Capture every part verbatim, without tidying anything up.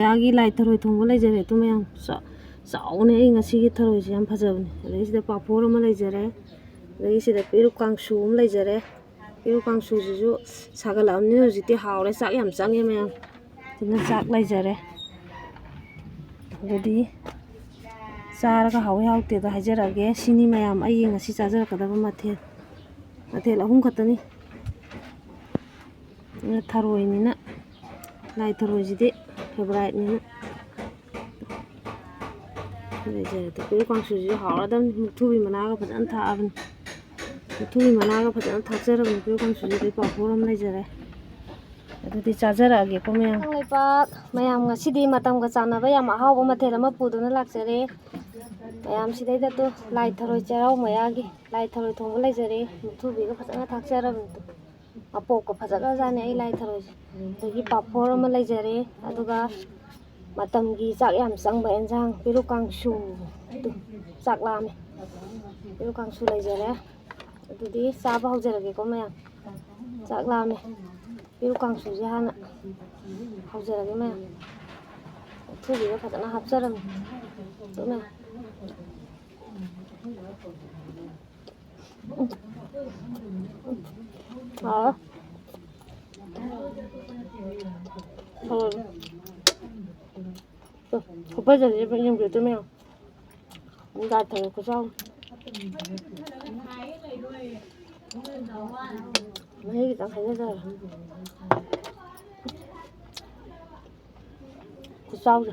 ꯃꯌꯥꯒꯤ ꯂꯥꯏ ꯊꯔꯣꯏ ꯊꯣꯡꯕ ꯂꯩꯖꯔꯦ ꯑꯗꯨ ꯃꯌꯥꯝ꯫ ꯆꯥ-, ꯆꯥꯎꯅꯦ ꯑꯩ ꯉꯁꯤꯒꯤ ꯊꯔꯣꯏꯁꯦ, ꯌꯥꯝ ꯐꯖꯕꯅꯦ꯫ ꯑꯗꯒꯤ ꯁꯤꯗ ꯄꯥꯐꯣꯔ ꯑꯃ ꯂꯩꯖꯔꯦ꯫ ꯑꯗꯒꯤ ꯁꯤꯗ ꯄꯦꯔꯨꯛ ꯀꯥꯡꯁꯨ ꯑꯃ ꯂꯩꯖꯔꯦ꯫ ꯄꯦꯔꯨꯛ ꯀꯥꯡꯁꯨꯁꯤꯁꯨ ꯁꯥꯒꯠꯂꯛꯑꯕꯅꯤꯅ ꯍꯧꯖꯤꯛꯇꯤ ꯍꯥꯎꯔꯦ, ꯆꯥꯛ ꯌꯥꯝ ꯆꯪꯉꯦ ꯃꯌꯥꯝ꯫ ꯁꯤꯅ ꯆꯥꯛ ꯂꯩꯖꯔꯦ꯫ ꯑꯗꯨꯗꯤ ꯆꯥꯔꯒ ꯍꯥꯎꯏ ꯍꯥꯎꯇꯦꯗꯣ ꯍꯥꯏꯖꯔꯛꯑꯒꯦ꯫ ꯁꯤꯅꯤ ꯃꯌꯥꯝ ꯑꯩꯒꯤ ꯉꯁꯤ ꯆꯥꯖꯔꯛꯀꯗꯕ ꯃꯊꯦꯜ꯫ ꯃꯊꯦꯜ ꯑꯍꯨꯝ ꯈꯛꯇꯅꯤ꯫ ꯑꯗꯨꯅ ꯊꯔꯣꯏꯅꯤꯅ, ꯂꯥꯏ ꯊꯔꯣꯏꯁꯤꯗꯤ favouriteꯅꯤꯅ꯫ ꯂꯩꯖꯔꯦ꯫ ꯄꯦꯔꯨꯛ ꯀꯥꯡꯁꯨꯁꯤꯁꯨ ꯍꯥꯎꯔꯗꯕꯅꯤ꯫ ꯃꯨꯛꯊ꯭ꯔꯨꯕꯤ ꯃꯅꯥꯒ ꯐꯖꯅ ꯊꯥꯛꯑꯕꯅꯤ꯫ ꯃꯨꯛꯊ꯭ꯔꯨꯕꯤ ꯃꯅꯥꯒ ꯐꯖꯅ ꯊꯥꯛꯆꯔꯕꯅꯤ ꯄꯦꯔꯨꯛ ꯀꯥꯡꯁꯨꯁꯤꯗ꯫ ꯄꯥꯐꯣꯔ ꯑꯃ ꯂꯩꯖꯔꯦ꯫ ꯑꯗꯨꯗꯤ ꯆꯥꯖꯔꯛꯑꯒꯦꯀꯣ ꯃꯌꯥꯝ꯫ ꯀꯪꯂꯩꯄꯥꯛ ꯃꯌꯥꯝ, ꯉꯁꯤꯗꯤ ꯃꯇꯝꯒ ꯆꯥꯟꯅꯕ ꯌꯥꯝ ꯑꯍꯥꯎꯕ ꯃꯊꯦꯜ ꯑꯃ ꯄꯨꯗꯨꯅ ꯂꯥꯛꯆꯔꯦ꯫ ꯃꯌꯥꯝ ꯁꯤꯗꯩꯗ ꯇꯨ ꯂꯥꯏ ꯊꯔꯣꯏ ꯆꯩꯔꯥꯎ ꯃꯌꯥꯒꯤ ꯂꯥꯏ ꯊꯔꯣꯏ ꯊꯣꯡꯕ ꯂꯩꯖꯔꯦ꯫ ꯃꯨꯛꯊ꯭ꯔꯨꯕꯤꯒ ꯐꯖꯅ ꯊꯥꯛꯆꯔꯕꯅꯤ ꯇꯨ꯫ ꯃꯄꯣꯛꯀ ꯐꯖꯈ꯭ꯔꯖꯥꯠꯅꯤ ꯑꯩ ꯂꯥꯏ ꯊꯔꯣꯏꯁꯦ꯫ ꯑꯗꯒꯤ ꯄꯥꯐꯣꯔ ꯑꯃ ꯂꯩꯖꯔꯦ꯫ ꯑꯗꯨꯒ ꯃꯇꯝꯒꯤ ꯆꯥꯛ ꯌꯥꯝ ꯆꯪꯕ ꯑꯦꯟꯁꯥꯡ ꯄꯦꯔꯨꯛ ꯀꯥꯡꯁꯨ꯫ ꯇꯨ, ꯆꯥꯛ ꯂꯥꯝꯃꯦ꯫ ꯄꯦꯔꯨꯛ ꯀꯥꯡꯁꯨ ꯂꯩꯖꯔꯦ꯫ ꯑꯗꯨꯗꯤ ꯆꯥꯕ ꯍꯧꯖꯔꯒꯦꯀꯣ ꯃꯌꯥꯝ꯫ ꯆꯥꯛ ꯂꯥꯝꯃꯦ꯫ ꯄꯦꯔꯨꯛ ꯀꯥꯡꯁꯨꯁꯦ ꯍꯥꯟꯅ ꯍꯧꯖꯔꯒꯦ ꯃꯌꯥꯝ꯫ ꯃꯨꯛꯊ꯭ꯔꯨꯕꯤꯒ ꯐꯖꯅ ꯍꯥꯞꯆꯔꯝꯃꯦ꯫ ꯑꯗꯨ ꯃꯌꯥꯝ꯫ ꯍꯥꯎꯔꯦ꯫ ꯍꯥꯎꯔꯦ꯫ ꯇꯨ, ꯈꯨꯐꯖꯁꯦ ꯌꯦꯡꯕꯤꯌꯨ ꯇꯨ ꯃꯌꯥꯝ꯫ ꯂꯥꯏ ꯊꯔꯣꯏ ꯈꯨꯆꯥꯎ꯫ ꯃꯍꯤ ꯈꯤꯇꯪ ꯍꯩꯖꯔꯦ꯫ ꯈꯨꯆꯥꯎꯁꯦ꯫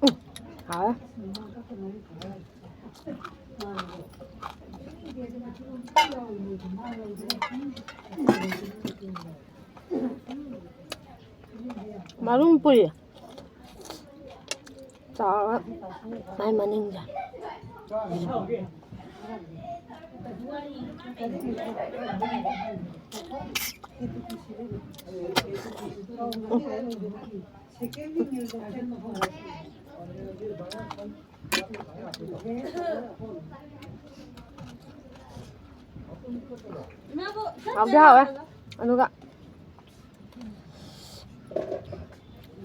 ꯎꯝ, ꯍꯥꯎꯋꯦ꯫ ꯃꯔꯨꯝ ꯄꯨꯏ꯫ ꯆꯥꯎꯔ ꯃꯥꯏ ꯃꯅꯤꯡꯁꯦ꯫ ꯍꯥꯎꯗꯤ ꯍꯥꯎꯋꯦ꯫ ꯑꯗꯨꯒ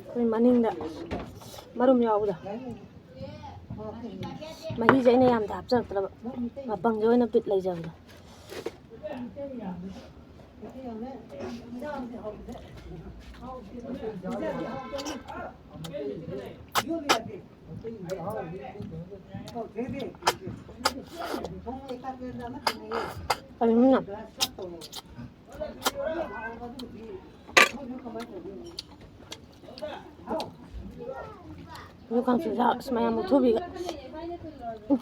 ꯑꯩꯈꯣꯏ ꯃꯅꯤꯡꯗ ꯃꯔꯨꯝ ꯌꯥꯎꯕꯗꯣ, ꯃꯍꯤꯁꯦ ꯑꯩꯅ ꯌꯥꯝꯗꯤ ꯍꯥꯞꯆꯔꯛꯇ꯭ꯔꯕ, ꯃꯄꯪꯁꯦ ꯑꯣꯏꯅ ꯕꯤꯠ ꯂꯩꯖꯕꯗꯣ꯫ ꯀꯔꯤꯅꯣ? ꯑꯗꯨ ꯀꯥꯡꯁꯣꯏ ꯆꯥ-, ꯑꯁ, ꯃꯌꯥꯝ ꯃꯨꯛꯊꯨꯕꯤꯒ꯫ ꯎꯝ꯫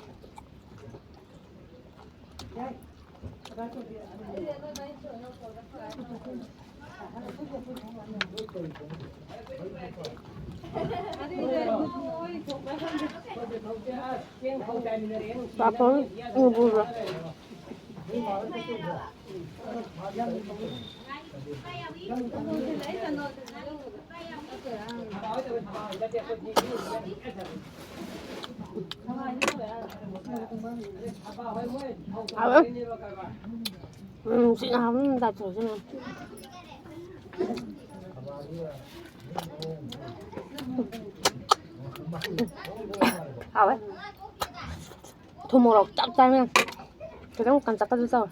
ꯄꯥꯐꯣꯔ ꯎꯕ꯭ꯔꯣ? ꯍꯥꯎꯋꯦ꯫ ꯎꯝ, ꯁꯤꯅ ꯍꯥꯎꯕ ꯑꯃ ꯆꯥꯊꯣꯛꯑꯁꯤ ꯃꯌꯥꯝ꯫ ꯍꯥꯎꯋꯦ꯫ ꯊꯨꯝ ꯃꯣꯔꯣꯛ ꯆꯞ ꯆꯥꯏ ꯃꯌꯥꯝ꯫ ꯈꯤꯇꯪ ꯀꯟꯇꯛꯀꯁꯨ ꯇꯧꯋꯦ꯫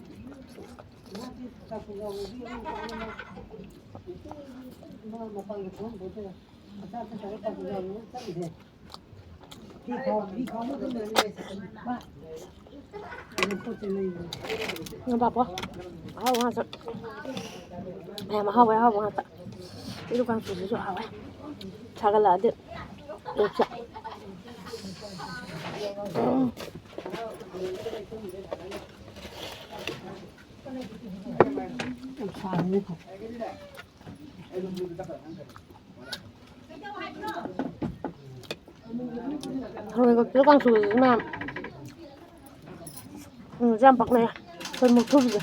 ꯄꯥꯐꯣꯔ ꯑꯍꯥꯎꯕ ꯉꯥꯛꯇ꯫ ꯃꯌꯥꯝ ꯑꯍꯥꯎꯕ ꯑꯍꯥꯎꯕ ꯉꯥꯛꯇ꯫ ꯁꯤ ꯗꯨꯀꯥꯟꯁꯤꯁꯨ ꯍꯥꯎꯋꯦ꯫ ꯁꯥꯒꯠꯂꯛꯑꯗꯤ ꯑꯌꯨꯛꯁꯦ꯫ ꯎꯝ꯫ ꯊꯔꯣꯏ ꯀꯥꯡꯁꯨꯁꯤꯁꯨ ꯃꯌꯥꯝ꯫ ꯎꯝ, ꯌꯥꯝ ꯄꯛꯅꯩ꯫ ꯑꯩꯈꯣꯏ ꯃꯨꯛꯊ꯭ꯔꯨꯕꯤꯁꯦ꯫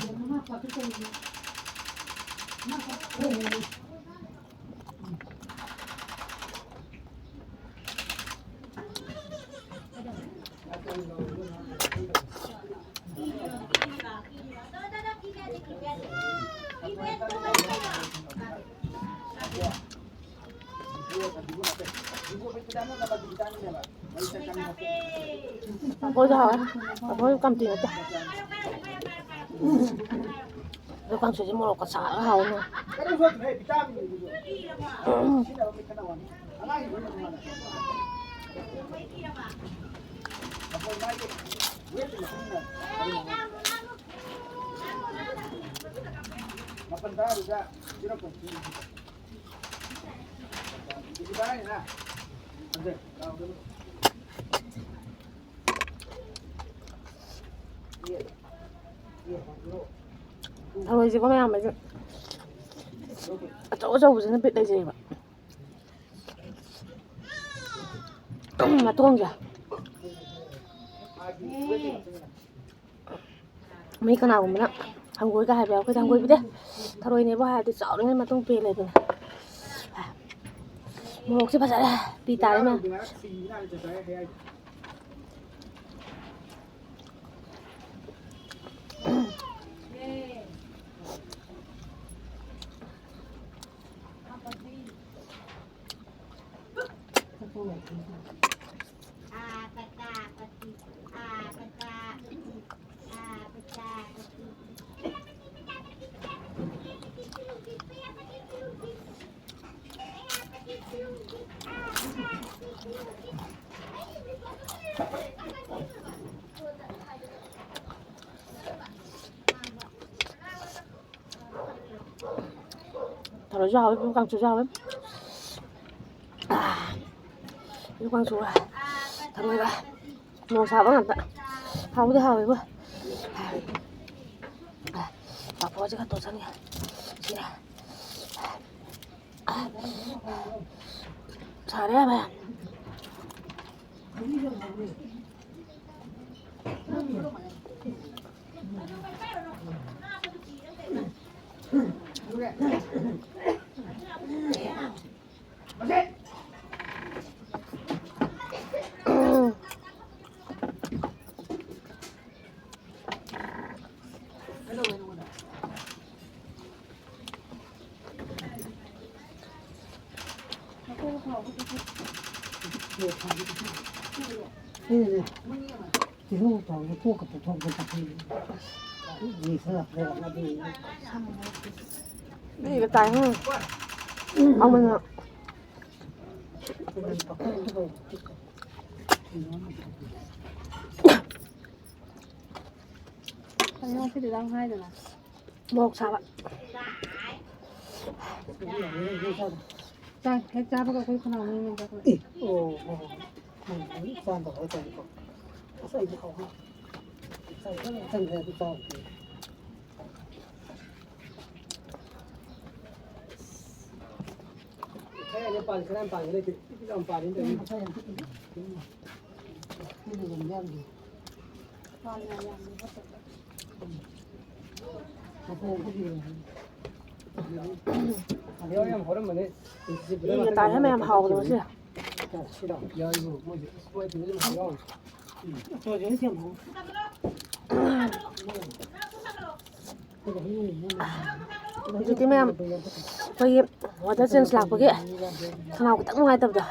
ꯄꯥꯐꯣꯔꯁꯨ ꯍꯥꯎꯋꯦ꯫ ꯄꯥꯐꯣꯔ ꯀꯝꯇꯤ ꯅꯠꯇꯦ꯫ ꯑꯗꯣ ꯀꯥꯡꯁꯣꯏꯁꯦ ꯃꯣꯔꯣꯛꯀ ꯁꯥꯔꯒ ꯍꯥꯎꯋꯦ꯫ ꯃꯥꯄꯜ ꯇꯔꯥꯗꯨꯗ ꯖꯤꯔꯣ ꯄꯣꯏꯟ ꯊ꯭ꯔꯤ꯫ ꯊꯔꯣꯏꯁꯦꯀꯣ ꯃꯌꯥꯝ, ꯑꯩꯁꯦ ꯑꯆꯧ ꯑꯆꯧꯕꯁꯤꯅ ꯕꯤꯠ ꯂꯩꯖꯩꯑꯕ꯫ ꯃꯇꯣꯡꯁꯦ꯫ ꯃꯤ ꯀꯅꯥꯒꯨꯝꯕꯅ ꯍꯪꯒꯣꯏꯒ ꯍꯥꯏꯕ ꯌꯥꯎ-, ꯑꯩꯈꯣꯏꯗꯤ ꯍꯪꯒꯣꯏꯕꯤꯗꯦ꯫ ꯊꯔꯣꯏꯅꯦꯕꯨ ꯍꯥꯏꯔꯗꯤ ꯆꯥꯎꯔꯤꯉꯩ ꯃꯇꯨꯡ ꯄꯦꯜꯂꯦ ꯑꯗꯨꯅ꯫ ꯃꯣꯔꯣꯛꯁꯦ ꯐꯖꯔꯦ꯫ ꯄꯤ ꯇꯥꯔꯦ ꯃꯌꯥꯝ꯫ ꯊꯔꯣꯏꯁꯨ ꯍꯥꯎꯋꯤ, ꯀꯥꯡꯁꯨꯁꯨ ꯍꯥꯎꯋꯤ꯫ ꯑꯥ, ꯀꯥꯡꯁꯨꯒ ꯊꯔꯣꯏꯒ꯫ ꯃꯣꯔꯣꯛ ꯁꯥꯕ ꯉꯥꯛꯇ꯫ ꯍꯥꯎꯕꯨꯗꯤ ꯍꯥꯎꯋꯦꯕꯣ꯫ ꯄꯥꯐꯣꯔꯁꯦ ꯈꯔ ꯇꯣꯠꯁꯟꯒꯦ꯫ ꯁꯤꯔꯦ꯫ ꯁꯥꯔꯦ ꯌꯥꯝꯅ꯫ ꯑꯩꯅꯅꯦ, ꯇꯤꯜꯍꯧ ꯇꯧꯔꯒ ꯀꯣꯛꯀ ꯄꯨꯊꯣꯛꯄ ꯆꯠꯄꯅꯤ꯫ ꯌꯦꯡꯁꯤꯜꯂꯛꯇ꯭ꯔꯦꯕ ꯑꯗꯨꯒꯤꯅꯦ꯫ ꯃꯤꯒ ꯇꯥꯏ, ꯍꯨꯝ꯫ ꯑꯃꯅ꯫ ꯀꯩꯅꯣ ꯉꯁꯤꯗꯤ ꯂꯥꯡ ꯍꯥꯏꯗꯅ? ꯃꯣꯔꯣꯛ ꯁꯥꯕ꯫ ꯆꯥꯛ ꯍꯦꯛ ꯆꯥꯕꯒ ꯑꯩꯈꯣꯏ ꯈꯅꯥꯎ ꯃꯤ ꯃꯤ ꯆꯥꯈꯠꯂꯛꯑꯦ꯫ ꯑꯦ, ꯑꯣ, ꯑꯣ, ꯑꯣ꯫ ꯎꯝ, ꯆꯥꯗꯕ ꯍꯥꯏꯇꯥꯔꯦꯀꯣ꯫ ꯑꯁ, ꯑꯩꯗꯤ ꯍꯥꯎꯅ ꯆꯥꯏ, ꯆꯪ-, ꯆꯪꯈ꯭ꯔꯦ ꯑꯗꯨ ꯆꯥꯕꯗꯤ꯫ ꯈꯔ ꯌꯥꯝ ꯄꯥꯜꯂꯤ, ꯈꯔ ꯌꯥꯝ ꯄꯥꯜꯂꯤ, ꯂꯩꯇꯦ꯫ ꯄꯤꯛ ꯄꯤꯛ ꯌꯥꯝ ꯄꯥꯜꯂꯤ, ꯇꯧꯔꯤꯁꯦ꯫ ꯎꯝ, ꯈꯔ ꯌꯥꯝ ꯄꯤꯛ ꯄꯤꯛ꯫ ꯄꯤꯛꯅ ꯑꯗꯨꯝ ꯌꯥꯝꯗꯦ꯫ ꯌꯥꯝ ꯍꯧꯔꯝꯕꯅꯦ꯫ ꯃꯤ ꯃꯇꯥꯏ ꯍꯥꯏ ꯃꯌꯥꯝ ꯍꯥꯎꯕꯗꯣ ꯉꯁꯤ꯫ ꯍꯧꯖꯤꯛꯇꯤ ꯃꯌꯥꯝ ꯑꯩꯈꯣꯏꯒꯤ weather change ꯂꯥꯛꯄꯒꯤ ꯈꯅꯥꯎ ꯈꯤꯇꯪ ꯅꯨꯡꯉꯥꯏꯇꯕꯗꯣ,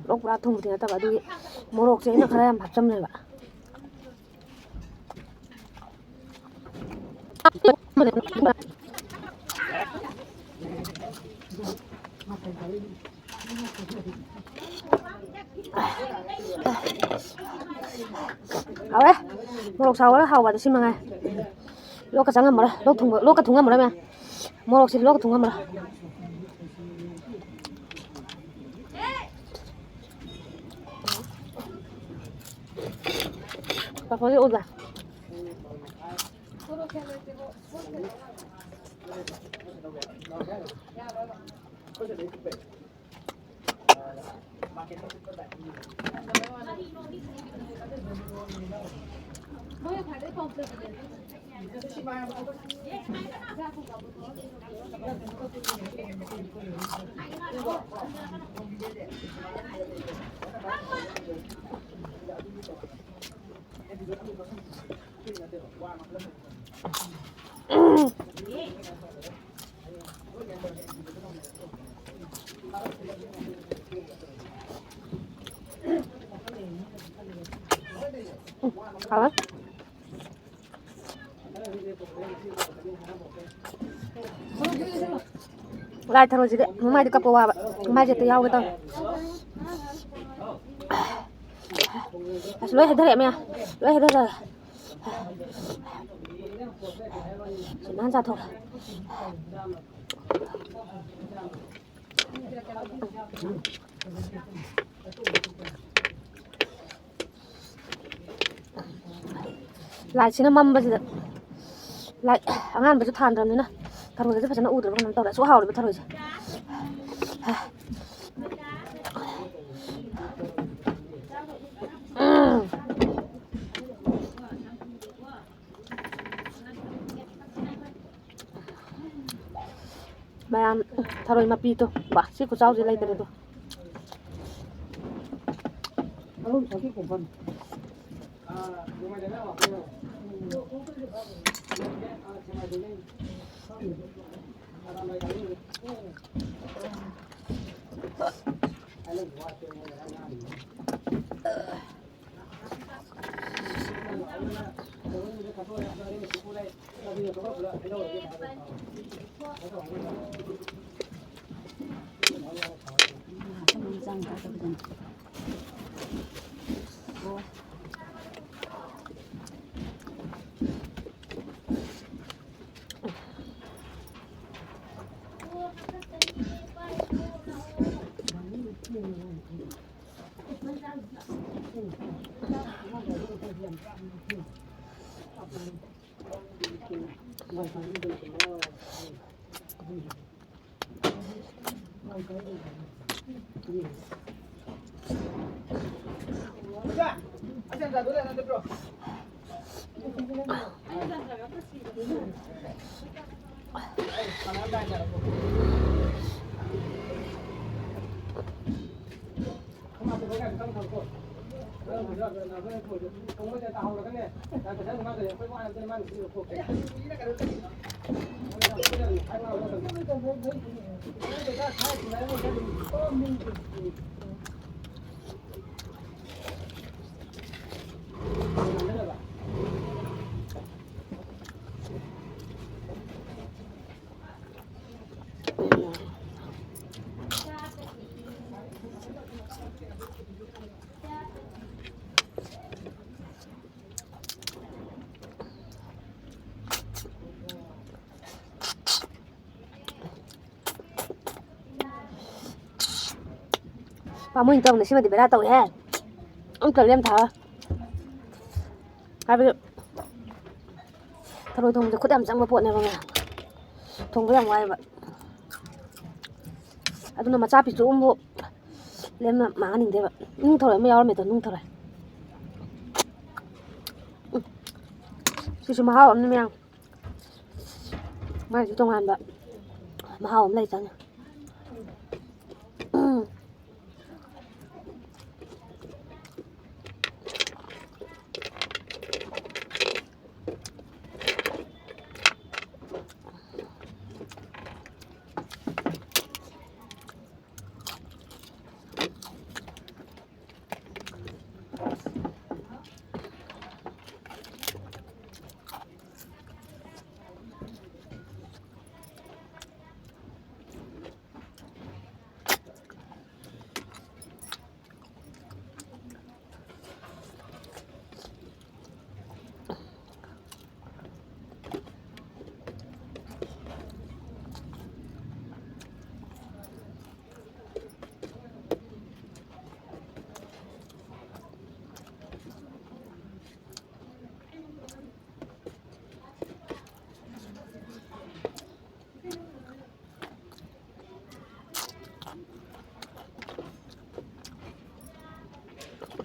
ꯂꯣꯛ ꯄꯨꯔꯥ ꯊꯨꯡꯕꯗꯤ ꯅꯠꯇꯕ, ꯑꯗꯨꯒꯤ ꯃꯣꯔꯣꯛꯁꯦ ꯑꯩꯅ ꯈꯔ ꯌꯥꯝ ꯍꯥꯞꯆꯝꯃꯦꯕ꯫ ꯍꯥꯎꯔꯦ꯫ ꯃꯣꯔꯣꯛ ꯁꯥꯕꯒ ꯍꯥꯎꯕꯗꯤ ꯁꯤ ꯃꯉꯥꯏ꯫ ꯂꯣꯛꯀ ꯆꯪꯉꯝꯃꯔꯣꯏ꯫ ꯂꯣꯛ ꯊꯨꯡꯕ, ꯂꯣꯛꯀ ꯊꯨꯡꯉꯝꯃꯔꯣꯏ ꯃꯌꯥꯝ꯫ ꯃꯣꯔꯣꯛꯁꯤ ꯂꯣꯛꯀ ꯊꯨꯡꯉꯝꯃꯔꯣꯏ꯫ ꯄꯥꯐꯣꯔꯁꯦ ꯎꯗ꯫ ꯍꯥꯎꯋꯦ꯫ ꯂꯥꯏ ꯊꯔꯣꯁꯤꯗꯤ ꯃꯃꯥꯏꯗꯤ ꯀꯞꯄ ꯋꯥꯕ, ꯃꯃꯥꯏꯁꯦ ꯍꯦꯛꯇ ꯌꯥꯎꯒꯦ ꯇꯧꯋꯦ꯫ ꯑꯁ, ꯂꯣꯏ ꯍꯩꯊꯔꯛꯑꯦ ꯃꯌꯥꯝ, ꯂꯣꯏ ꯍꯩꯊꯔꯛꯑꯦ꯫ ꯁꯤ ꯅꯥꯟ ꯆꯥꯊꯣꯛꯑꯦ꯫ ꯂꯥꯏꯠꯁꯤꯅ ꯃꯝꯕꯁꯤꯗ, ꯂꯥꯏꯠ ꯑꯉꯥꯟꯕꯁꯨ ꯊꯥꯟꯗ꯭ꯔꯕꯅꯤꯅ ꯊꯔꯣꯏꯒꯁꯦ ꯐꯖꯅ ꯎꯗ꯭ꯔꯕ ꯀꯩꯅꯣꯝ ꯇꯧꯔꯦ꯫ ꯑꯁꯨꯛ ꯍꯥꯎꯔꯤꯕ ꯊꯔꯣꯏꯁꯦ꯫ ꯎꯝ꯫ ꯃꯌꯥꯝ, ꯊꯔꯣꯏ ꯃꯄꯤꯗꯣ, ꯕꯥ, ꯁꯤ ꯈꯨꯆꯥꯎꯁꯦ ꯂꯩꯇ꯭ꯔꯦꯗꯣ꯫ ꯄꯥꯝꯃꯨꯏꯅ ꯇꯧꯅꯤ, ꯁꯤꯃꯗꯤ ꯕꯦꯔꯥ ꯇꯧꯏꯍꯦ꯫ ꯑꯝꯇ ꯂꯦꯝ ꯊꯥꯔꯣꯏ꯫ ꯍꯥꯏꯕꯗꯤ ꯊꯔꯣꯏ ꯊꯣꯡꯕꯁꯦ ꯈꯨꯠ ꯌꯥꯝ ꯆꯪꯕ ꯄꯣꯠꯅꯦꯕ, ꯃꯌꯥꯝ꯫ ꯊꯣꯡꯕ ꯌꯥꯝ ꯋꯥꯏꯑꯦꯕ꯫ ꯑꯗꯨꯅ ꯃꯆꯥ ꯄꯤꯁꯨ ꯑꯃꯕꯨ ꯂꯦꯝꯅ ꯃꯥꯡꯍꯟꯅꯤꯡꯗꯦꯕ꯫ ꯅꯨꯡ ꯊꯔꯣꯏ ꯑꯃ ꯌꯥꯎꯔꯝꯃꯦ ꯑꯗꯣ, ꯅꯨꯡ ꯊꯔꯣꯏ꯫ ꯎꯝ꯫ ꯁꯤꯁꯨ ꯃꯍꯥꯎ ꯑꯃꯅꯤ, ꯃꯌꯥꯝ꯫ ꯃꯥꯏꯁꯨ ꯇꯣꯉꯥꯟꯕ ꯃꯍꯥꯎ ꯑꯃ ꯂꯩꯖꯥꯠꯅꯤ꯫ ꯎꯝ꯫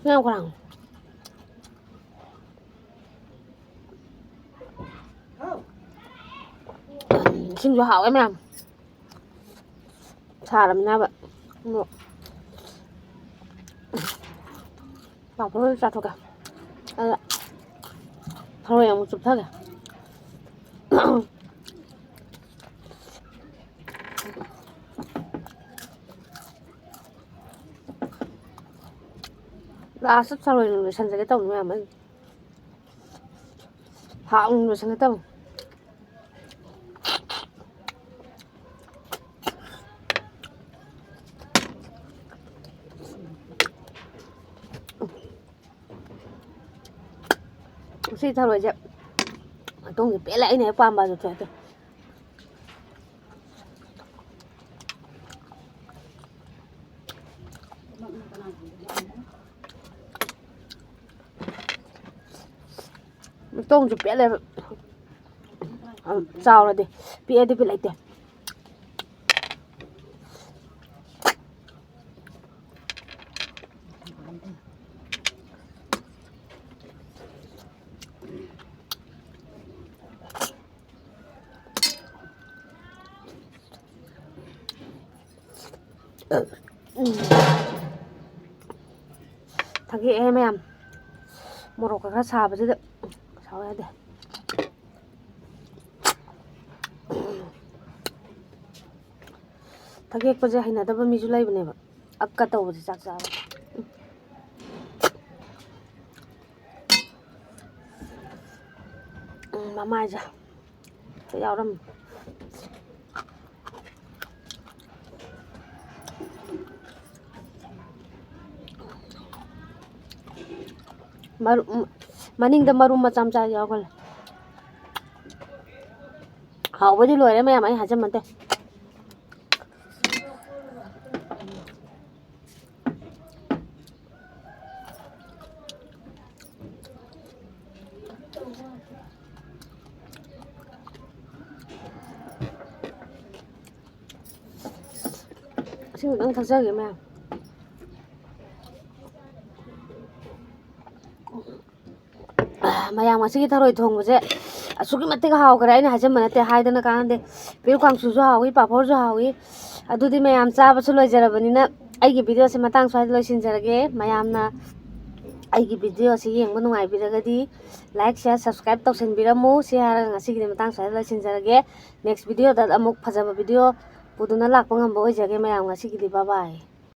ꯌꯥꯝ ꯈꯔꯥꯡ꯫ ꯏꯁꯤꯡꯁꯨ ꯍꯥꯎꯋꯦ ꯃꯌꯥꯝ꯫ ꯁꯥꯔꯕꯅꯤꯅꯕ꯫ ꯑꯗꯣ ꯄꯥꯐꯣꯔ ꯑꯣꯏꯅ ꯆꯥꯊꯣꯛꯀꯦ꯫ ꯑꯗ ꯊꯔꯣꯏ ꯑꯃꯨꯛ ꯆꯨꯞꯊꯒꯦ꯫ ꯂꯥꯁꯇ ꯊꯔꯣꯏꯅ ꯂꯣꯏꯁꯟꯖꯒꯦ ꯇꯧꯅꯤ ꯃꯌꯥꯝ ꯑꯩ꯫ ꯍꯥꯎꯅ ꯂꯣꯏꯁꯟꯒꯦ ꯇꯧꯅꯤ꯫ ꯁꯤ ꯊꯔꯣꯏꯁꯦ ꯃꯇꯣꯡꯁꯦ ꯄꯦꯜꯂꯦ, ꯑꯩꯅ ꯍꯦꯛ ꯄꯥꯝꯕ ꯑꯗꯨ ꯊꯣꯛꯑꯦ꯫ ꯇꯣꯡꯁꯨ ꯄꯦꯠꯂꯦꯕ꯫ ꯑ, ꯆꯥꯎꯔꯗꯤ꯫ ꯄꯤꯛꯑꯗꯤ ꯕꯤꯠ ꯂꯩꯇꯦ꯫ ꯊꯒꯦꯛꯑꯦ ꯃꯌꯥꯝ꯫ ꯃꯣꯔꯣꯛꯀ ꯈꯔ ꯁꯥꯕꯁꯤꯗ ꯁꯥꯎ ꯌꯥꯗꯦ꯫ ꯊꯒꯦꯛꯄꯁꯦ ꯍꯩꯅꯗꯕ ꯃꯤꯁꯨ ꯂꯩꯕꯅꯦꯕ꯫ ꯑꯛꯀ ꯇꯧꯕꯁꯦ ꯆꯥꯛ ꯆꯥꯕ꯫ ꯎꯝ, ꯃꯃꯥꯏꯁꯦ ꯌꯥꯎꯔꯝꯃꯤ꯫ ꯃꯔꯨ-, ꯎꯝ, ꯃꯅꯤꯡꯗ ꯃꯔꯨ ꯃꯆꯥ ꯃꯆꯥ ꯌꯥꯎꯈ꯭ꯔꯦ꯫ ꯍꯥꯎꯕꯗꯤ ꯂꯣꯏꯔꯦ ꯃꯌꯥꯝ, ꯑꯩ ꯍꯥꯏꯖꯃꯟꯇꯦ꯫ ꯏꯁꯤꯡ ꯈꯤꯇꯪ ꯊꯛꯆꯒꯦ ꯃꯌꯥꯝ꯫ ꯃꯌꯥꯝ, ꯉꯁꯤꯒꯤ ꯊꯔꯣꯏ ꯊꯣꯡꯕꯁꯦ ꯑꯁꯨꯛꯀꯤ ꯃꯇꯤꯛ ꯍꯥꯎꯈ꯭ꯔꯦ, ꯑꯩꯅ ꯍꯥꯏꯖꯟꯕ ꯅꯠꯇꯦ, ꯍꯥꯏꯗꯅ ꯀꯥꯟꯅꯗꯦ꯫ ꯄꯦꯔꯨꯛ ꯀꯥꯡꯁꯨꯁꯨ ꯍꯥꯎꯏ, ꯄꯥꯐꯣꯔꯁꯨ ꯍꯥꯎꯏ꯫ ꯑꯗꯨꯗꯤ ꯃꯌꯥꯝ, ꯆꯥꯕꯁꯨ ꯂꯣꯏꯖꯔꯕꯅꯤꯅ ꯑꯩꯒꯤ ꯚꯤꯗꯤꯑꯣꯁꯦ ꯃꯇꯥꯡ ꯁ꯭ꯋꯥꯏꯗ ꯂꯣꯏꯁꯤꯟꯖꯔꯒꯦ꯫ ꯃꯌꯥꯝꯅ ꯑꯩꯒꯤ ꯚꯤꯗꯤꯑꯣꯁꯦ ꯌꯦꯡꯕ ꯅꯨꯡꯉꯥꯏꯕꯤꯔꯒꯗꯤ like, share, subscribe ꯇꯧꯁꯤꯟꯕꯤꯔꯝꯃꯨ꯫ ꯁꯤ ꯍꯥꯏꯔꯒ ꯉꯁꯤꯒꯤꯗꯤ ꯃꯇꯥꯡ ꯁ꯭ꯋꯥꯏꯗ ꯂꯣꯏꯁꯤꯟꯖꯔꯒꯦ꯫ Next ꯚꯤꯗꯤꯑꯣꯗ ꯑꯃꯨꯛ ꯐꯖꯕ ꯚꯤꯗꯤꯑꯣ ꯄꯨꯗꯨꯅ ꯂꯥꯛꯄ ꯉꯝꯕ ꯑꯣꯏꯖꯒꯦ ꯃꯌꯥꯝ꯫ ꯉꯁꯤꯒꯤꯗꯤ bye bye꯫